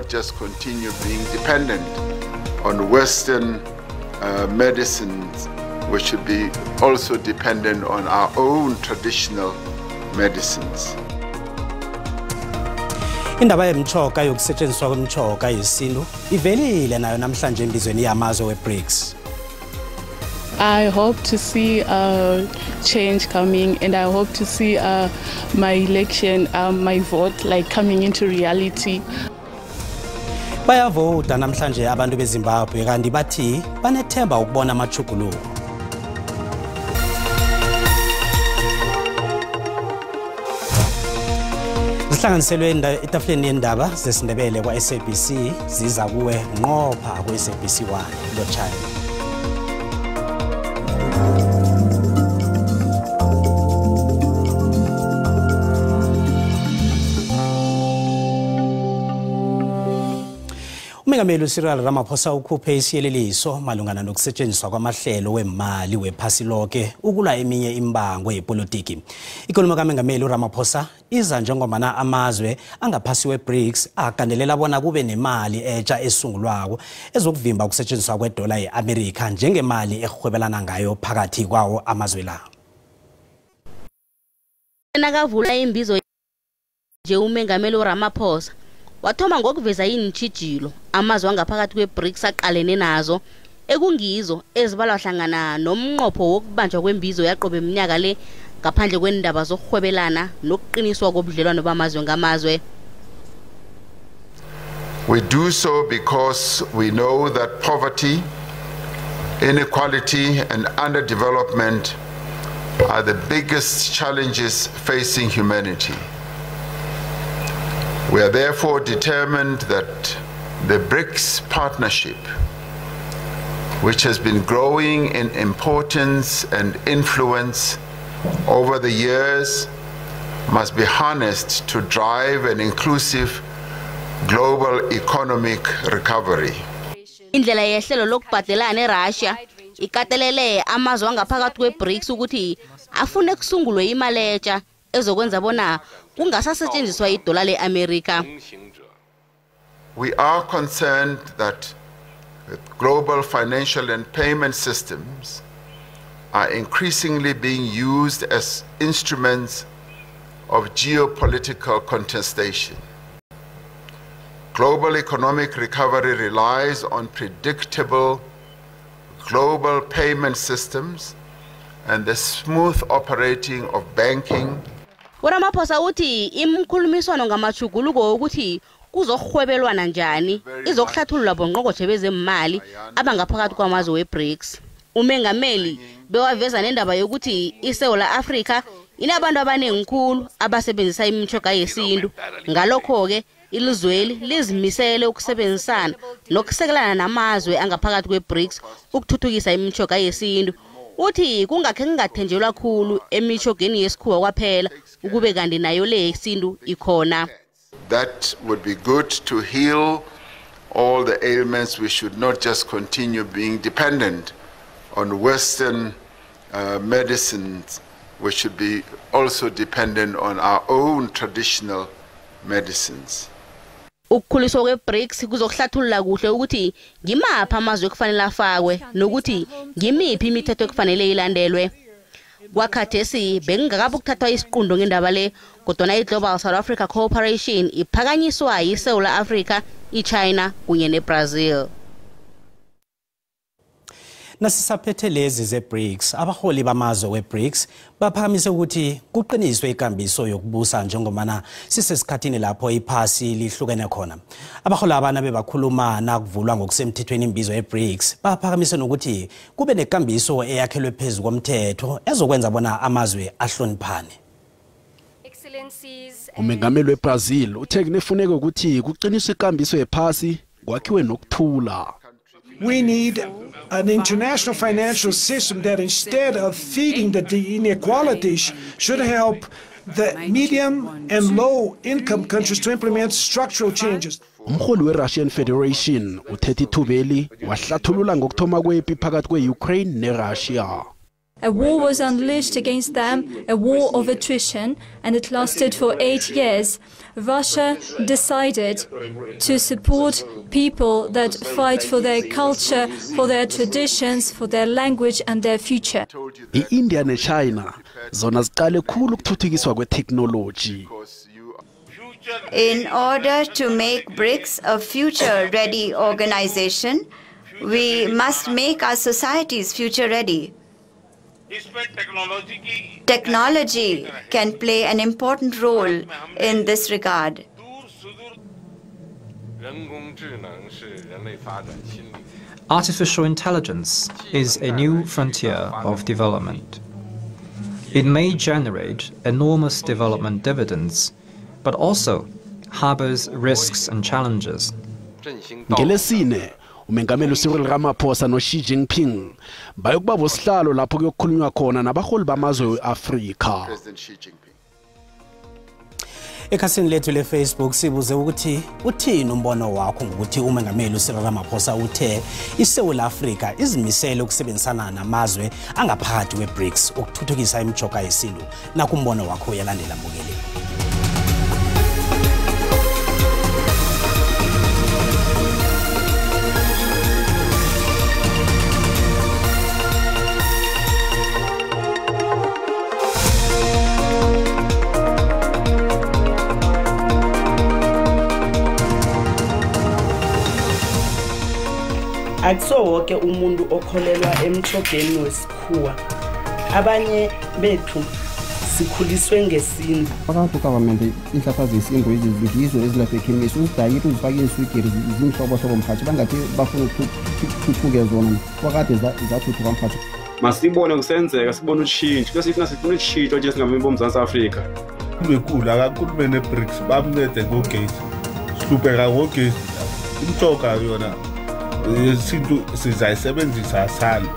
not just continue being dependent on Western medicines. We should be also dependent on our own traditional medicines. Indaba yemchoka yokusetshenziswa kwemchoka yesintu ivelile nayo namhlanje embizweni yamazwe weBRICS. I hope to see change coming, and I hope to see my election, my vote, like coming into reality. Bayavota namhlanje abantu beZimbabwe kanti bathi banethemba ukubona amajuguluko. Zihlanganiselwe etafuleni yendaba zesiNdebele kwa-SABC, ziza kuwe nqopha ku-SABC 1. Lotshani. Umengameli Cyril Ramaphosa ukhuphe isiyeleliso malungana nokusetshenziswa kwamahlelo wemali wephasi loke ukulwa eminye imbango yepolitiki. Inkulumo kaMengameli uRamaphosa iza njengomana amazwe angaphasi weBRICS agandelela bona kube nemali etsha esungulwako ezokuvimba ukusetshenziswa kwedola yeAmerika njengemali erhwebelana ngayo phakathi kwawo amazwe la. Nakavula imbizo nje uMengameli uRamaphosa wathoma ngokuveza iintjhijilo amazwe angaphakathi kweBRICS aqalene nazo, ekungizo ezibalwa hlangana nomnqopho wokubanjwa kwembizo yaqobe iminyaka le ngaphandle kweendaba zokurhwebelana nokuqiniswa kobudlelwano bamazwe ngamazwe. We do so because we know that poverty, inequality and underdevelopment are the biggest challenges facing humanity. We are therefore determined that the BRICS partnership, which has been growing in importance and influence over the years, must be harnessed to drive an inclusive global economic recovery. Indlela yehlelo lokubhadelana eRussia ikatelele amazwe angaphakathi kweBRICS ukuthi afune kusungulwe imali etsha ezokwenza bona kungasasetshenziswa idola leAmerika. We are concerned that global financial and payment systems are increasingly being used as instruments of geopolitical contestation. Global economic recovery relies on predictable global payment systems and the smooth operating of banking. uRamaphosa uthi imkhulumiswano ngamajuguluko ukuthi kuzokurhwebelwana njani izokuhlathululwa bongqongqotjhe bezemali abangaphakathi kwamazwe weBRICS. Umengameli bewaveza nendaba yokuthi iSouth Africa inabantu abanengi khulu abasebenzisa imitjhoga yesintu, ngalokho-ke ilizweli lizimisele ukusebenzisana nokusekelana namazwe angaphakathi kweBRICS ukuthuthukisa imitjhoga yesintu. Uthi kungakhe kungathenjelwa khulu emishogeni yesikhuwa kwaphela, ukube kanti nayo le yesintu ikhona. That would be good to heal all the ailments. We should not just continue being dependent on Western medicines. We should be also dependent on our own traditional medicines. Ukukhuliswa kweBRICS kuzokuhlathulula kuhle ukuthi ngimaphi amazwe ekufanele afakwe nokuthi ngimiphi imithetho ekufanele ilandelwe. Kwakhathesi bekungakabi ukuthathwa isiqundo ngendaba le, kodwana i-Global South Africa Cooperation iphakanyiswa yiSouth Africa, iChina kunye neBrazil. Nasisaphethe lezi zeBRICS, abaholi bamazwe weBRICS baphakamise ukuthi kuqiniswe ikambiso yokubusa njengomana sisesikhathini lapho iphasi lihlukene khona. Abaholi abana bebakhuluma nakuvulwa ngokusemthethweni imbizo yeBRICS baphakamise nokuthi kube nekambiso eyakhelwe phezu komthetho ezokwenza bona amazwe ahloniphane. Umengameli weBrazil uthe kunefuneka ukuthi kuqiniswe ikambiso yephasi kwakhiwe nokuthula. We need an international financial system that, instead of feeding the inequalities, should help the medium and low income countries to implement structural changes. Umholi we-Russian Federation uthethe ithubeli wahlathulula ngokuthoma kwepi phakathi kwe-Ukraine ne-Russia. A war was unleashed against them, a war of attrition, and it lasted for 8 years. Russia decided to support people that fight for their culture, for their traditions, for their language and their future. I-India neChina zona ziqale khulu ukuthuthukiswa kwetheknoloji. In order to make BRICS a future-ready organization, we must make our societies future-ready. Technology can play an important role in this regard. Artificial intelligence is a new frontier of development. It may generate enormous development dividends, but also harbors risks and challenges. Ngelesine umengameli Cyril Ramaphosa no Xi Jinping bayokuba bosihlalo lapho kuyokhulunywa khona nabaholi bamazwe weAfrika. Ekhasini lethu le-Facebook sibuze ukuthi uthini umbono wakho ngokuthi umengameli Cyril Ramaphosa uthe iSouth Africa izimisele ukusebenzisana namazwe angaphakathi kwe-BRICS ukuthuthukisa imijoka yesintu. Nakho umbono wakho uyalandela mbukeli. Akuso wonke umuntu okholelwa emthogeni wesikhuwa. Abanye bethu sikhuliswe ngesintu. Phakathi government inhlahla zesintu ngizo ezilapha ekhemisi uzidayile uzifake iswigiri izinhlobo mhathi bangathi bafuna ukuthuthuke zona kwakade zathuthuka mhathi. Masibone kusenzeka sibone ushintsho bese ifuna sifuna ushintsho nje singabemi boMzantsi Afrika. Kubekulu akakhulume neBRICS bamncede ngogesi. Sihlupeka ngogesi. Imthoga yona yesintu sizayisebenzisa asali.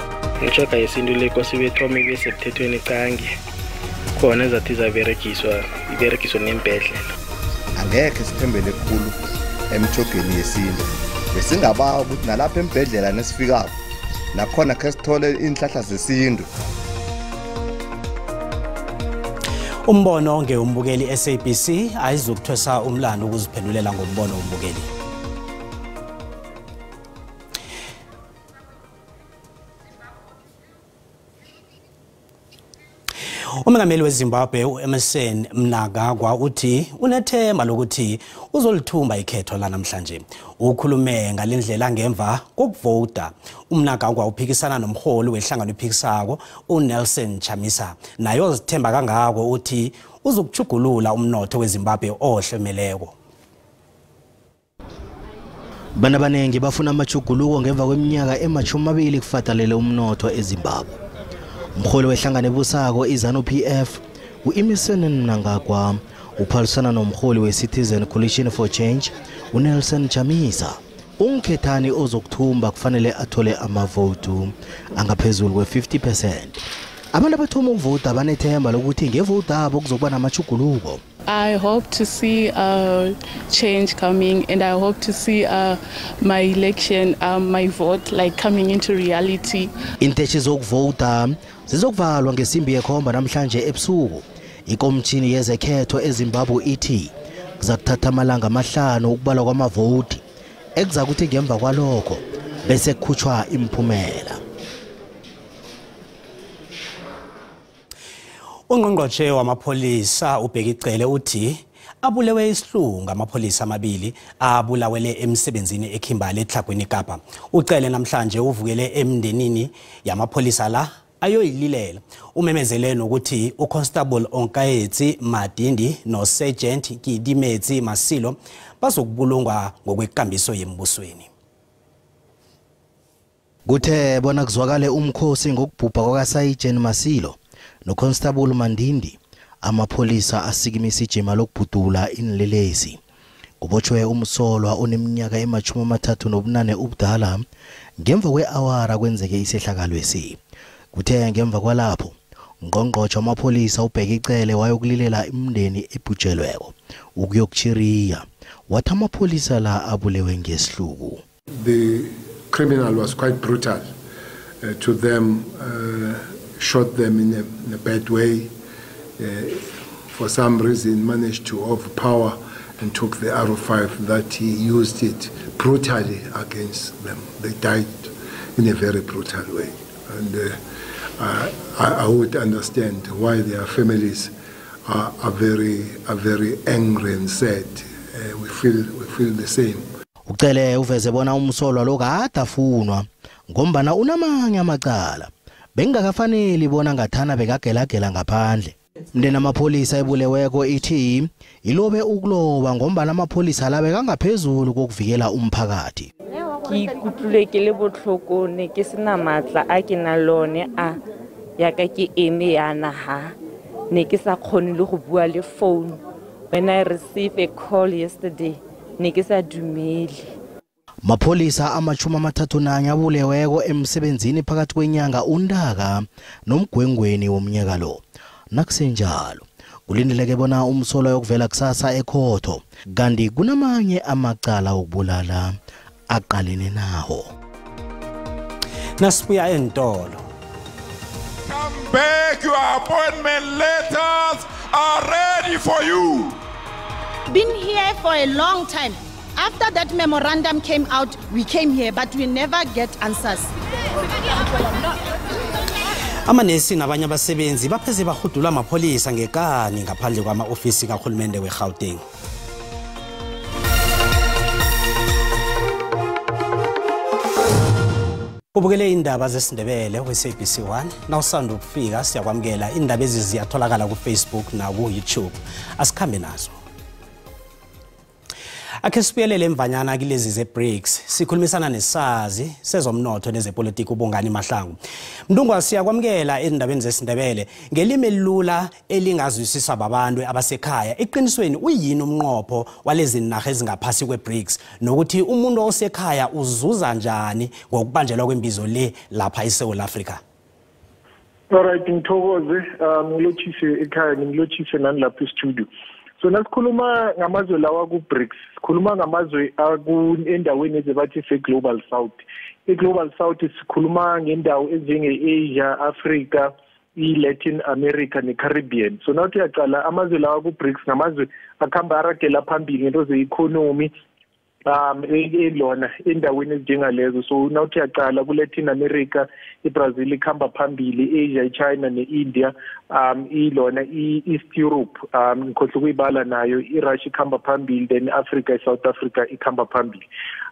Imthoga yesintu le kwasibethome ibe semthethweni qangi khona ezathi izaberegiswa iberegiswe nembhedlela. Angekhe sithembele khulu emthogeni yesintu. Besingabawa ukuthi nalapha embhedlela nesifikako nakhona khe sithole inhlahla zesintu. Umbono ngewumbukeli SABC ayizukuthwesa umlando ukuziphendulela ngombono wombukeli. Umengameli weZimbabwe uEmmerson Mnangagwa uthi unethemba lokuthi uzolithumba ikhetho lanamhlanje. Ukhulume ngalendlela ngemva kokuvota. uMnangagwa uphikisana nomholi wehlangano ephikisako uNelson Chamisa. Naye ozithemba kangako uthi uzokuchugulula umnotho weZimbabwe ohlemeleko. Bana abanengi bafuna amachuguluko ngemva kweminyaka ema-20 kufatalele umnotho eZimbabwe. Umholi wehlangano ebusako iZANU-PF uEmmerson Mnangagwa uphalisana nomholi we-Citizen Coalition for Change uNelson Chamisa. Unkhethani ozokuthumba kufanele athole amavotu angaphezulu kwe-50%. Abantu abathoma ukuvota banethemba lokuthi ngevoti abo kuzokuba namachuguluko. I hope to see change coming, and I hope to see my election, my vote, like coming into reality. Inteshi zokuvota zizokuvalwa ngesimbi yekhomba namhlanje ebusuku. Ikomishini yezekhetho eZimbabwe ithi kuzakuthatha amalanga 5 ukubalwa kwamavoti, ekuzakuthi ngemva kwalokho bese kukhutshwa imiphumela. Ungqongqotjhe wamapholisa uBheki Cele uthi abulewe isihlungu amapholisa amabili abulawele emsebenzini eKimberley eTlhagwini Kapa. Ucele namhlanje uvukele emndenini yamapholisa la ayoyililela. Umemezele nokuthi uConstable Onkaetsi Madindi noSergeant Kidimetsi Masilo bazokubulungwa ngokwekambiso yembusweni. Kuthe bona kuzwakale umkhosi ngokubhubha kwakaSergeant Masilo noConstable Mandindi, amapholisa asikimisa ijima lokubhudula inlelesi. Kubotshwe umsolwa oneminyaka ema-38 ubudala ngemva kwe-awara kwenzeke isehlakalo esi. Kuthe ngemva kwalapho ngqongqotjhe wamapholisa uBheki Cele wayokulilela imindeni ebhujelweko ukuyokuchiriya, wathi amapholisa la abulewe ngesihluku. The criminal was quite brutal to them. shot them in a bad way. For some reason managed to overpower and took the R5 that he used it brutally against them. They died in a very brutal way. And I would understand why their families are very angry and sad. We feel the same. Ucele uveze bona umsolwa lo kade afunwa ngombana unamanye amacala. Bengakafaneli bona ngathana bekagelagela ngaphandle. Mndeni amapholisa ebuleweko ithi ilobe ukuloba ngombana amapholisa la bekangaphezulu kokuvikela umphakathi. Ke ikutlwile ke le botlhoko ne ke sena matla a ke na lone a ya ka ke eme yana ha ne ke sa kgone le go bua le phone. When I received a call yesterday ne ke sa dumele. Mapholisa ama-31 abuleweko emsebenzini phakathi kwenyanga uNtaka nomgwengweni womnyaka lo. Nakusenjalo kulindeleke bona umsolwa yokuvela kusasa ekhotho kanti kunamanye amacala okubulala aqalene nawo. Nasibuya entolo. Come back, your appointment letters are ready for you. Been here for a long time. After that memorandum came out, we came here, but we never get answers. Amanesi nabanye abasebenzi bapheze bahudula amapholisa ngekani ngaphandle kwama-ofisi kahulumende weGauteng. Ubukele indaba zesiNdebele we-SABC 1. Nawusanda ukufika siyakwamukela. Indaba ezi ziyatholakala ku-Facebook naku-YouTube. Asikhambe nazo. Akhe sibuyelele emvanyana kilezi ze-BRICS. Sikhulumisana nesazi sezomnotho nezepolitiki uBongani Mahlangu. Mntungwa, siyakwamukela endabeni zesiNdebele. Ngelimi elula elingazwisiswa babantu abasekhaya, eqinisweni uyini umnqopho walezi naga ezingaphasi kwe-BRICS nokuthi umuntu osekhaya uzuza njani ngokubanjelwa kwembizo le lapha eSouth Africa? Alright, ngithokoze. Ngilotshise ekhaya, ngilotshise nani lapha e-studio. So nasikhuluma ngamazwe lawa ku-BRICS, sikhuluma ngamazwe endaweni ezebathi se-Global South. I-Global South sikhuluma ngendawo ezinjenge-Asia, Africa, i-Latin America ne-Caribbean. So nawuthi uyaqala amazwe lawa ku-BRICS ngamazwe akuhamba aragela phambili ngento ze-economy elona endaweni ezinjengalezo. So nawuthi uyaqala ku-Latin America, iBrazil ikhamba phambili, Asia, iChina ne-India, ilona i-East Europe, ngikhohlwa ukuyibala nayo, iRussia ikhamba phambili, then Africa, iSouth Africa ikhamba phambili.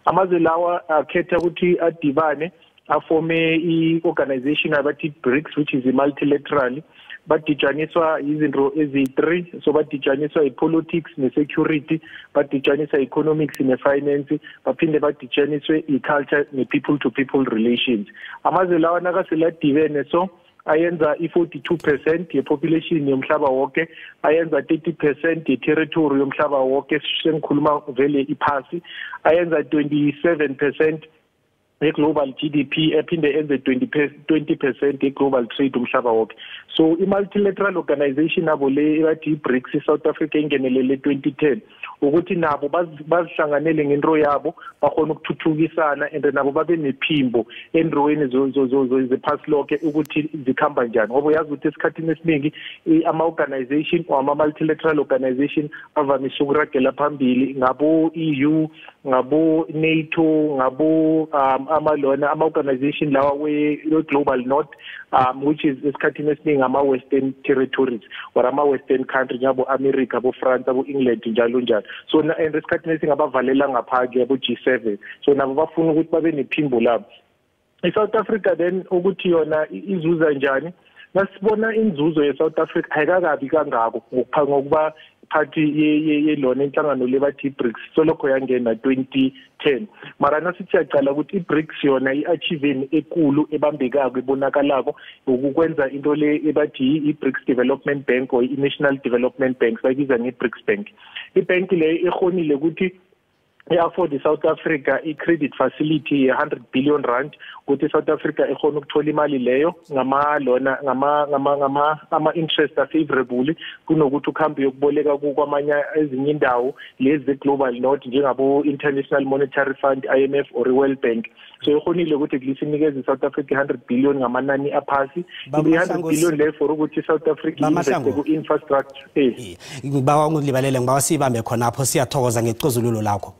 Amazwe lawa akhetha ukuthi adibane afome i-organization abathi BRICS, which is a multilateral. Baditshaniswa izinto eziyi-3. So baditshaniswa i-politics ne-security, baditshaniswa economics ne-finance, baphinde baditshaniswe i-culture ne-people to people relations. Amazwe lawa nakaseladibene so ayenza i-42% ye-population yomhlaba wonke, ayenza 30% ye-territory yomhlaba wonke, sengikhuluma vele iphasi, ayenza 27% ye-global GDP, ephinde enze 20% ye-global trade umhlaba wonke. So i-multilateral organization abo le ebathi i-BRICS, i-South Africa ingenelele 2010 ukuthi nabo bazihlanganele ngento yabo, bakhona ukuthuthukisana and nabo babe nephimbo endroweni zephasi lonke ukuthi zikhamba njani. Ngoba uyazi ukuthi esikhathini esiningi ama-organization or ama-multilateral organization avamise ukuragela phambili ngabo EU, ngabo NATO, ngabo amalona ama-organization lawa we-Global North, which is esikhathini esiningi ama-Western territories or ama-Western country njabo America, abo France, abo England njalo njalo. So and esikhathini esiningi abavalela ngaphandle abo G7. So nabo bafuna ukuthi babe nephimbo labo. I-South Africa then ukuthi yona izuza njani? Nasibona inzuzo ye-South Africa ayikakabi kangako ngokuba party yelona inhlangano le bathi i-BRICS solokho yangena 2010. Mara nasithi siyaqala ukuthi i-BRICS yona i-achieveni ekulu ebambekako ebonakalako ukwenza into le ebathi i-BRICS Development Bank or i-National Development Bank, bayibiza nge-BRICS Bank. I-bank le ikhonile ukuthi i-afford i-South Africa i-credit facility ye-100 billion rand ukuthi i-South Africa ikhona ukuthola imali leyo ngama lona ngama ngama ngama ama-interest a-favorable kunokuthi ukuhambe uyokuboleka kwamanye ezinye indawo lezi ze-global north njengabo-International Monetary Fund, IMF or i-World Bank. So ikhonile ukuthi at least inikeze i-South Africa i-100 billion ngamanani aphasi, i-100 billion leyo for ukuthi i-South Africa investe ku-infrastructure. Ngibawa ungilibalele, ngibawa siyibambe khonapho. Siyathokoza ngecozululo lakho.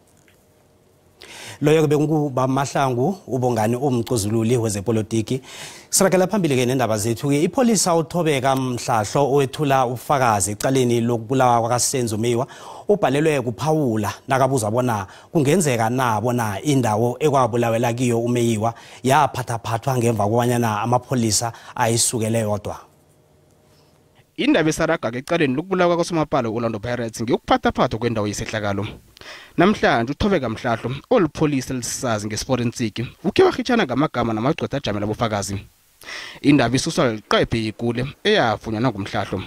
Loyo bekunguba Mahlangu ubongani umcozululi wezepolitiki. Sirakela phambili ke nendaba zethu ke. Ipholisa uThobeka Mhlahlo owethula ufakazi ecaleni lokubulawa kwakaSenzo Meyiwa ubhalelwe kuphawula nakabuzwa bona kungenzeka na bona indawo ekwabulawela kiyo uMeyiwa yaphathaphathwa ngemva kobanyana amapholisa ayisukele yodwa. Indaba esaraga ecaleni lokubulawa kwasomapalo Orlando Pirates ngiyokuphathaphathwa kwendawo yesehlakalo. Namhlanje uThobeka Mhlahlo olipholisa lisazi ngesforensiki ukhe wahitshana ngamagama namagqwetha ajamela bofakazi. Indaba isuswa liqephe ikule eyafunyanwa ngumhlahlo.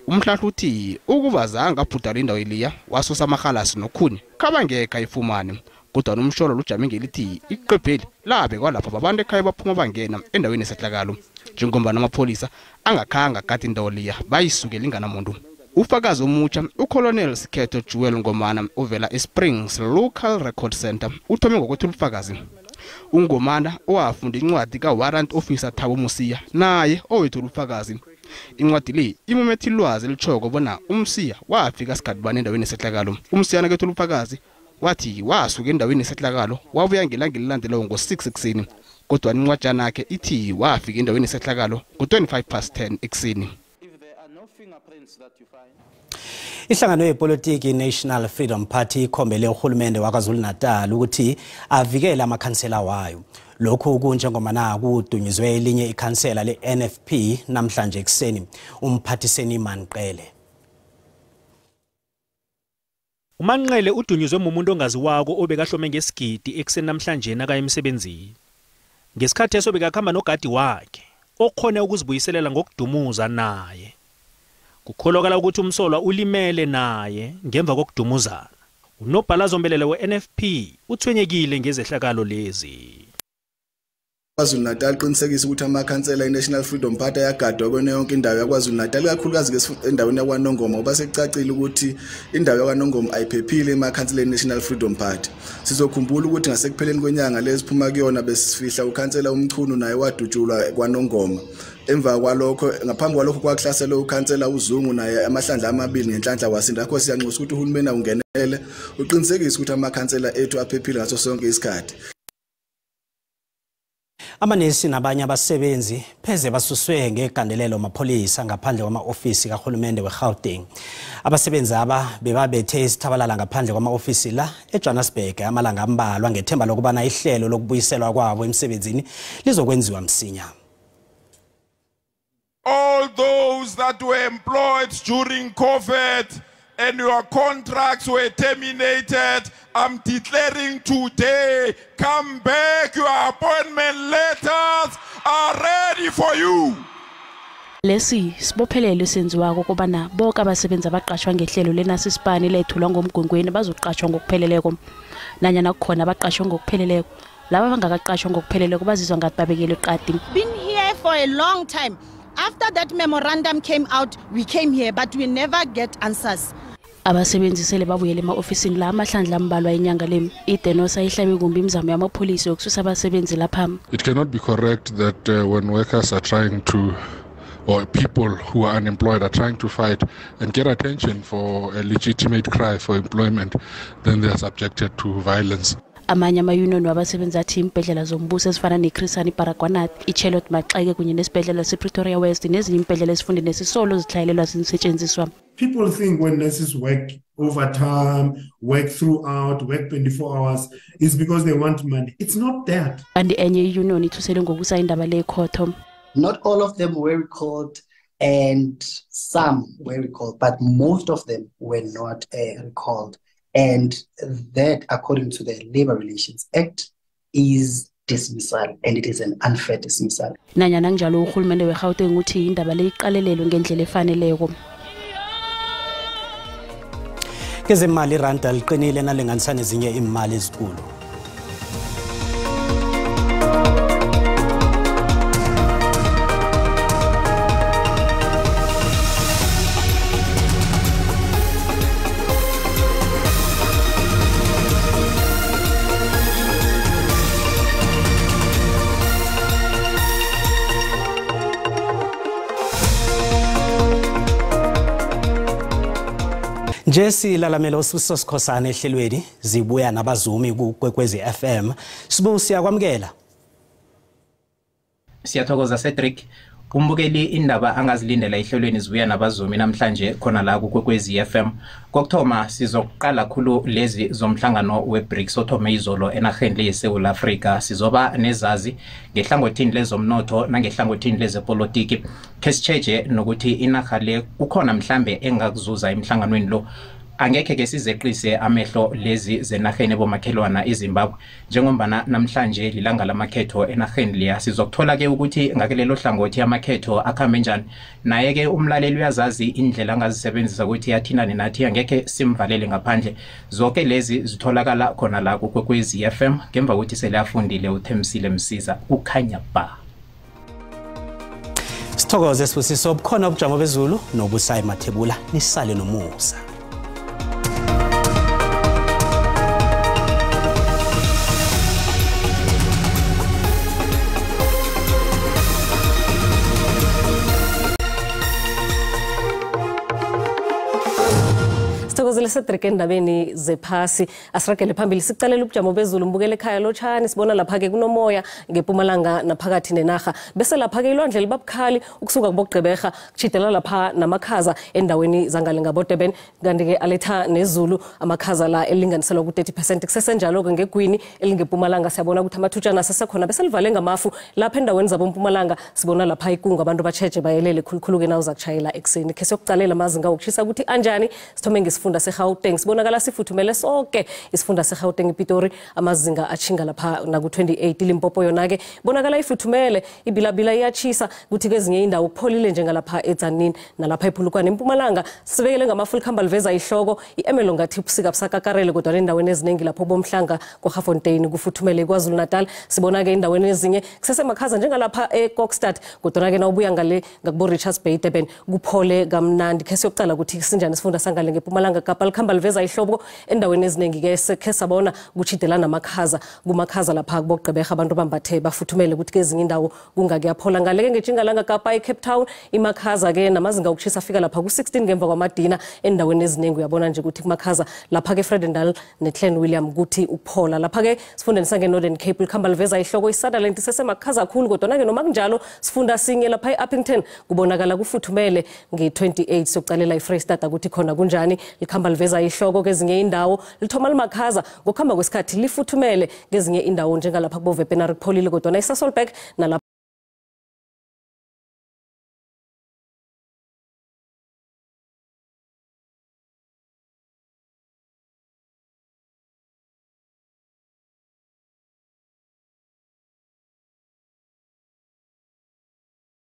Umhlahlo uthi ukuba zange abhudala indawo eliya wasusa amahalasi nokhuni khabangekho ayifumane, kodwa nomsholo lujame ngelithi iqepheli labekwa lapha babantu ekhaya baphuma bangena endaweni yesehlakalo, njengoba namapholisa angakhanga kade indawo liya bayisukela inganamuntu. Ufakazi omutsha uColonel Sikhetho Jewel Ngomana ovela eSprings Local Record Center uthome ngokwethula ubufakazi. UNgomana owafunda incwadi kaWarrant Officer Thabo Musia naye owethula ubufakazi. Incwadi le imumethe ilwazi elitshoko bona uMsiya wafika sikhathi endaweni yesehlakalo. UMsiya nakethula ubufakazi wathi wasuka endaweni yesehlakalo wabuya ngelanga elilandelayo ngo-6 ekuseni, kodwa incwajana yakhe ithi wafika endaweni yesehlakalo ngo-10:25 ekuseni. Ihlangano yepolitiki National Freedom Party ikhombele uhulumende waKwaZulu-Natal ukuthi avikele amakhansela wayo. Lokhu kunjengoba kudunyizwe elinye ikhansela le-NFP namhlanje ekuseni, uMphathiseni Manqele. UManqele udunyuzwe mumuntu ongaziwako obekahlome ngesigidi ekuseni namhlanje nakaya emsebenzini. Ngesikhathi eso bekakhamba nogadi wakhe okhone ukuzibuyiselela ngokudumuza naye. Kukholakala ukuthi umsolwa ulimele naye ngemva kokudumuzana. Unobhala zombelele we-NFP uthwenyekile ngezehlakalo lezi. KwaZulu-Natal qinisekisa ukuthi amakhansela e-National Freedom Party ayagadwa kuyona yonke indawo yaKwaZulu-Natal, ikakhulukazi endaweni yakwaNongoma, ngoba sekucacile ukuthi indawo yakwaNongoma ayiphephile emakhanseleni e-National Freedom Party. Sizokhumbula ukuthi ngasekupheleni kwenyanga lesiphuma kuyona besifihla ukhansela uMchunu naye wadutshulwa kwaNongoma. Emva kwalokho, ngaphambi kwalokho kwakuhlaselwe ukhansela uZungu naye amahlandla amabili ngenhlanhla wasinda. Ngakho siyanxusa ukuthi uhulumeni awungenele uqinisekise ukuthi amakhansela ethu aphephile ngaso sonke isikhathi. Amanesi nabanye abasebenzi pheze basuswe ngegandelelo mapholisa ngaphandle kwama-ofisi kahulumende weGauteng. Abasebenzi aba bebabethe isithabalala ngaphandle kwama-ofisi la eJohannesburg amalanga ambalwa ngethemba lokubana ihlelo lokubuyiselwa kwabo emsebenzini lizokwenziwa msinya. All those that were employed during COVID and your contracts were terminated, I'm declaring today, come back, your appointment letters are ready for you. Lesi sibophelelo esenziwako kobana bonke abasebenzi abaqashwa ngehlelo lenasisipani lethulwa ngomgwengweni bazoqashwa ngokupheleleko. Nanyana kukhona abaqashwe ngokupheleleko, laba abangakaqashwa ngokupheleleko bazizwa ngathi babekelwe eqadi. Been here for a long time. After that memorandum came out, we came here, but we never get answers. Abasebenzi sele babuyele ema-ofisini la amahlandla ambalwa inyanga le. IDenosa ihlabe kumbi imizamo yamapholisa yokususa abasebenzi lapha. It cannot be correct that when workers are trying to, or people who are unemployed are trying to fight and get attention for a legitimate cry for employment, then they are subjected to violence. Amanye ama-union wabasebenzi athi iimbhedlela zombuso ezifana neChris Hani Baragwanath, iCharlotte Maxeke kunye nesibhedlela sePretoria West nezinye iimbhedlela esifundeni esisolo zihlayelelwa ziinsetjenziswa. People think when nurses work overtime, work throughout, work 24 hours, is because they want money. It's not that. Kanti enye i-union ithusele ngokusa indaba le ekhotho. Not all of them were recalled, and some were recalled, but most of them were not recalled. And that, according to the Labor Relations Act, is dismissal, and it is an unfair dismissal. Nanyana njalo urhulumende weGauteng uthi indaba le iqalelelwe ngendlela efaneleko. Kezemali iranda liqinile nalinganisana nezinye imali ezikulu. Nje silalamela uSibusiso Sikhosana ehlelweni zibuya nabazumi kuKwekwezi FM. Sibu, siyakwamukela. Siyathokoza Cedric. Umbukeli indaba angazilindela ehlelweni zibuya nabazumi namhlanje khona la kuKwekwezi FM. Kokuthoma sizokuqala khulu lezi zomhlangano weBRICS othome izolo enarheni le yeSouth Africa. Sizoba nezazi ngehlangothini lezomnotho nangehlangothini lezepolitiki. Khesitjheje nokuthi inarha le kukhona mhlambe engakuzuza emhlanganweni lo. Angekhe ke sizeqise amehlo lezi zenarheni ebomakhelwana iZimbabwe, njengombana namhlanje lilanga lamakhetho enarheni leya. Sizokuthola ke ukuthi ngakelelo hlangothi amakhetho akhambe njani. Naye ke umlaleli uyazazi indlela angazisebenzisa ukuthi yathina nathi, angekhe simvalele ngaphandle. Zonke lezi zitholakala khona la kuKwekwezi FM ngemva kokuthi sele afundile uThemsile Msiza. Kukhanya ba. Sithokoze Sibusiso, bukhona ubujamo bezulu nobusayi Mathebula. Nisale nomusa. Sithokozele Cedric endabeni zephasi. Asiragele phambili sicalela ubujamo bezulu. Mbukele ekhaya lotshani, sibona lapha-ke kunomoya ngepumalanga naphakathi nenarha, bese lapha-ke ilwandle libabukhali ukusuka kubogqeberha kutjhidela lapha namakhaza endaweni zangale ngabodurban, kanti-ke aletha nezulu amakhaza la elinganiselwa ku-30%. Kusesenjalo-ke ngegwini elingepumalanga siyabona ukuthi amathutshana asesekhona bese livale ngamafu lapha endaweni zabompumalanga. Sibona lapha ikungu, abantu batjheje bayelele khulukhulu-ke na uza kutshayela ekuseni. Khe siyokucalela amazinga wokushisa ukuthi anjani. Sithome ngesifunda seGauteng, sibonakala sifuthumele sonke isifunda seGauteng. iPitori amazinga achinga lapha naku-28. Limpopo yona-ke bonakala ifuthumele, ibilabila iyachisa, kuthi kezinye indawo kupholile njengalapha eTzaneen nalapha ePolokwane. Empumalanga sibekele ngamafu, likhamba liveza ihloko i-emelo ngathi ubusika busakakarele, kodwa endaweni eziningi lapho bomhlanga koGafontein kufuthumele. KwaZulu Natal sibona-ke endaweni ezinye kusesemakhaza njengalapha eKokstad, kodwa-ke nawubuya ngale ngakubo-Richards Bay Durban kuphole kamnandi. Khe siyokucala ukuthi sinjani isifunda sangale ngepumalanga Kapa, likhamba liveza ihlobo endaweni eziningi-ke sekhe sabona kutjhidela namakhaza, kumakhaza lapha kubogqeberha abantu bambathe bafuthumele, ukuthi kezinye indawo kungakuyaphola. Ngaleke ngetjingalanga Kapa eCape Town imakhaza-ke namazinga okushisa afika lapha ku-16 ngemva kwamadina endaweni eziningi. Uyabona nje ukuthi kumakhaza lapha-ke Fredendal neClan William kuthi ukuphola. Lapha-ke sifundeni sange-Northern Cape likhamba liveza ihloko, iSutherland isesemakhaza khulu, kodwana-ke noma kunjalo sifunda sinye lapha e-Upington kubonakala kufuthumele nge-28. Siyokucalela iFreystata ukuthi khona kunjani, likhamba liveza ihloko kezinye indawo lithoma limakhaza, ngokuhamba kwesikhathi lifuthumele kezinye indawo njengalapha kuboVepenary kupholile, kodwana iSasolburg nalapha